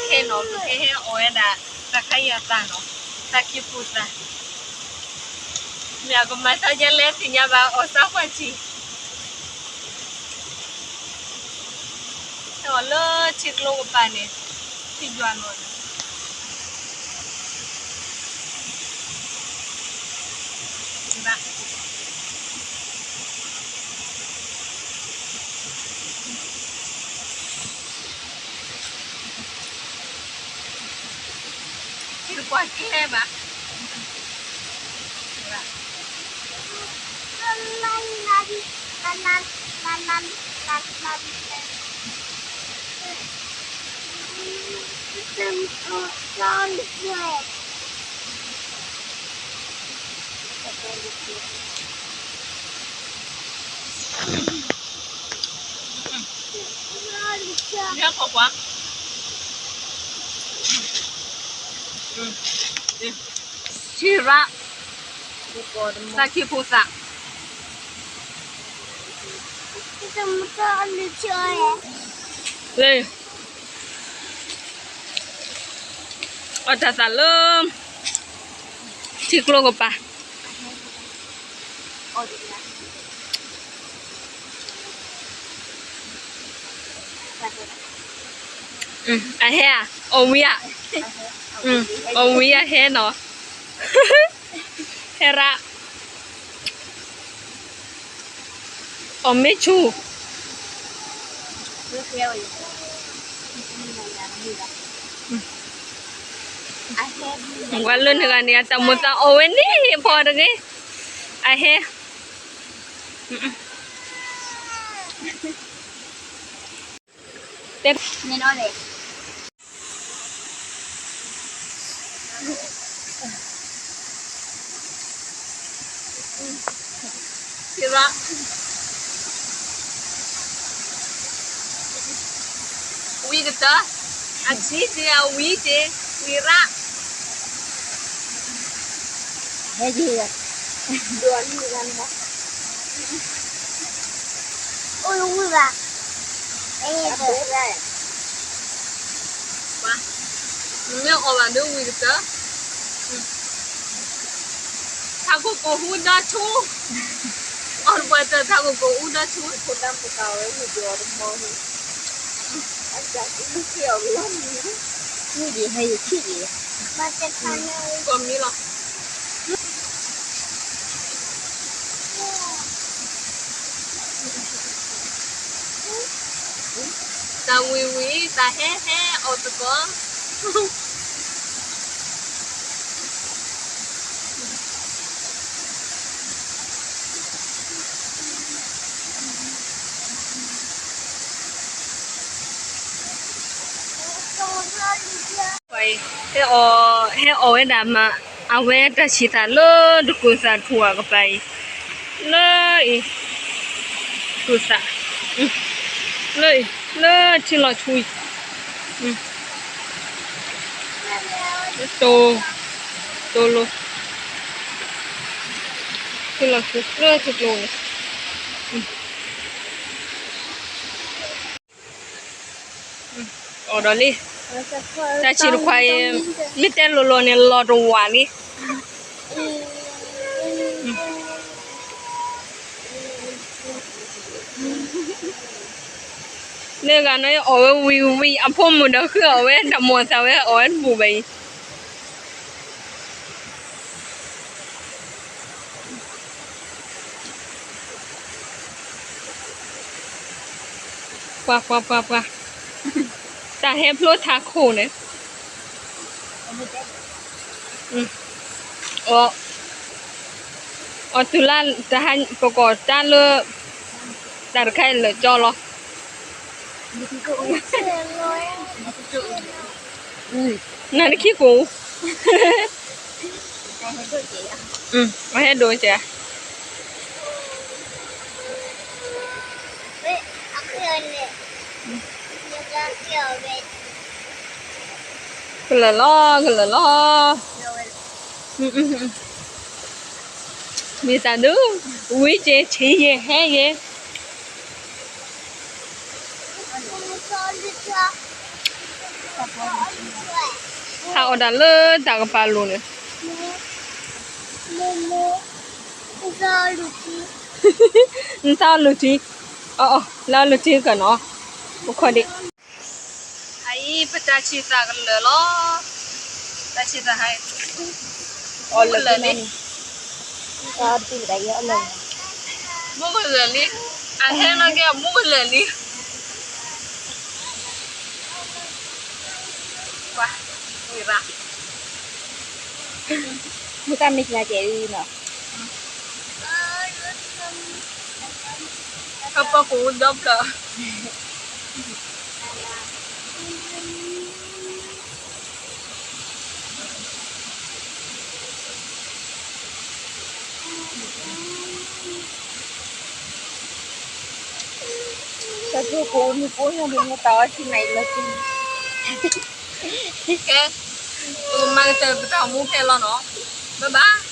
ခဲနီၤ ပကဟဲအီၣ်ဝဲဒၣ် တၢ်ခါယၤသၣ်နီၤ, တၢ်ခံးပူၤသၣ်, မ့ၢ်အကမၤတၢ်ယဲလဲၣ်သ့ၣ်ညါဘၣ် အီၣ်သးပှၢ်ထံး ဟဲအီၣ်လၢထံကျိကပၤန့ၣ် ထံယွၤနီၤန့ၣ် ဘၣ် ထံတပှၢ်ကျဲဘၣ် ထံရၣ် တၢ်ခံးဖိသၣ် လၢ အီၣ်တၢ်သၣ်လၢ ထံကျိကပၤ အဟဲဧါ အီၣ်ဝံၤဧါ အီၣ်ဝံၤအဟဲနီၤ ဟဲရၣ် အီၣ်မ့ၢ်ဆူၣ် ဝဲလၢန့ၣ်ဂၤန့ၣ် အတၢ်မိၣ်သးအီၣ်ဝဲန့ၣ် ဖီတဂ့ၤ အဟဲ တဲ ဝံၤကတၢၢ် အဆံးက့ၤ အဝံၤက့ၤ ဝံၤရၣ် ဟဲက့ၤ ဒိးလံတဂၤန့ၣ် အိၣ်ဝံၤဘၣ် နမ့ၢ်အီၣ်ဘၣ်ဒီးဝံၤကတၢၢ် ထးခိၣ်ကိၣ်ဟူဒီဆူ အီၣ်တပှၢ်တၢၢ် ထးခိၣ်ကိၣ်ဟူဒီဆူ ဖိဒါမတၤဝဲ ဝံၤဒီးအီၤတမီၢ် အစးကလံၤက့ၤအီၤကလီၤမံၤ ဝံၤဒံးဟဲယခံဒံး ကိးမံၤလီၤ တၢ်ဝံၤဝံၤ တၢ်ဟဲဟဲအီၣ်သကိး ဟဲအီၣ် ဟဲအီၣ်ဝဲဒၣ်မး အဝဲတၢ်ဆံးသၣ်လၢတကူၣ်သၣ်ထူၣ်အကပၤအံၤ လၢအံၤ ကူၣ်သၣ် လၢအံၤ လၢထံလီၤဆူအံၤ တိ တိလိ ထံလီၤဆူ လၢထံကျိန့ၣ် အီၣ်ဒီးလံ တၢ်ဆံးတခွါအံၤ မ့ၢ်တဲလိၤလိၤန့ၣ် လီၤတဝာ်လံ လၢဂၤန့ၣ်အီၣ်ဝဲဝံၤဝံၤ အဖိမုၣ်ဒီးဃုအီၣ်ဝဲ တၢ်မိၣ်သးဝဲအီၣ်ဝဲတဘူၣ်ဘၣ်အံၤ ပှၤပှၤပှၤပှၤ တၢ်ဟဲဖျိထးခိၣ်န့ၣ် အီၣ်တုၤလၢတဟါ ပကီၢ်တၢ်လၢ တၢ်တခါအံၤလၢာ်ကၠီလီၤ နၤတခံကိၣ် အဟဲဒိၣ်ကဲ ကလၢာ်လီၤ ကလၢာ်လီၤ မ့ၢ်တၢ်ဒုး ဝံၤက့ၤထံၣ်ယဲၤဟဲယဲၤ ဟးအီၣ်တၢ်လၢတၢ်ကပၤလိၤန့ၣ်, နသးအီၣ်လုၢ်ထံ, အီၣ်အီၣ် လၢအီၣ်လုၢ်ထံကနီၤ, အိၣ်ခိးဒံး, အံၤ ပတၢ်ဆံၣ်သၣ်ကလၢာ်လီၤ, တၢ်ဆံၣ်သၣ်ဟဲ, အီၣ်လၢာ်လံ, မူကလၢာ်လံ, အဟဲနီၢ်က့ မူကလၢာ်လံ. ဝံၤဘၣ်, မုၢ်တၢ်မ့ၢ်ကဲအံၤနီၤ, ကပီၤကူဒီဖျၢၣ်. တၢ်ထူၣ်ဖိနံၤဖိညါန့ၣ် မ့ၢ်တၢ်အီၣ်ဆံးနၤအံၤလီၤဆံး, ကဲ, ပကမၤကတၢၢ်ပတၢ်အိၣ်မူဖဲလီၤနီၤ, ဘၣ်ဘၣ်.